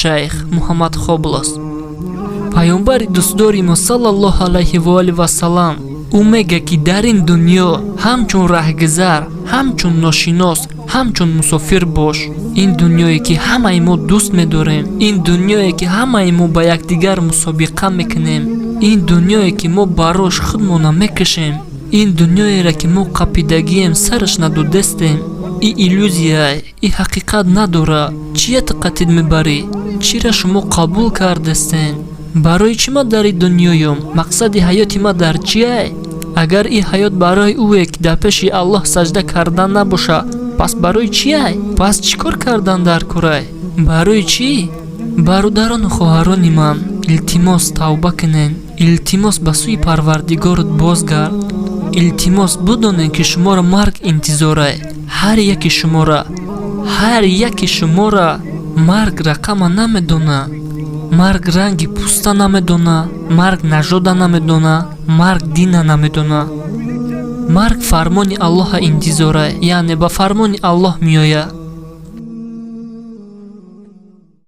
Шайх Муҳаммад Хоблос. Паёмбари дӯстдори мо, саллаллоҳу алайҳи ва олиҳи вассалам, ӯ мега, ки дар ин дунё ҳамчун раҳгузар, ҳамчун ношинос, ҳамчун мусофир бош. Ин дунёе, ки ҳамаи мо дӯст медорем, ин дунёе, ки ҳамаи мо ба якдигар мусобиқа мекунем, ин дунёе, ки мо барош худмона мекушем, ин дунёеро, ки мо қапидагием, сараш надодестем, и иллюзия, и ҳақиқат надора. Чия ту қатид мебарӣ? Чира шумо қабул кардестен? Барои чӣ ман дар ин дунёём? Мақсади ҳаёти ман дар чиай? Агар ин ҳаёт барои ӯе, ки дар пеши Аллоҳ саҷда кардан набоша, пас барои чиай? Пас чӣ кор кардан дар курай? Барои чӣ? Бародарону хоҳарони ман, илтимос, тавба кунен. Илтимос, ба сӯи Парвардигорат бозгард. Илтимос, бидонед, ки шуморо марг интизорай. Ҳар яки шумора, ҳар яки шумора. Марг рақама намедона, марг ранги пӯста намедона, марг нажода намедона, марг дина намедона. Марг фармони Аллоҳа интизора, яъне ба фармони Аллоҳ меояд.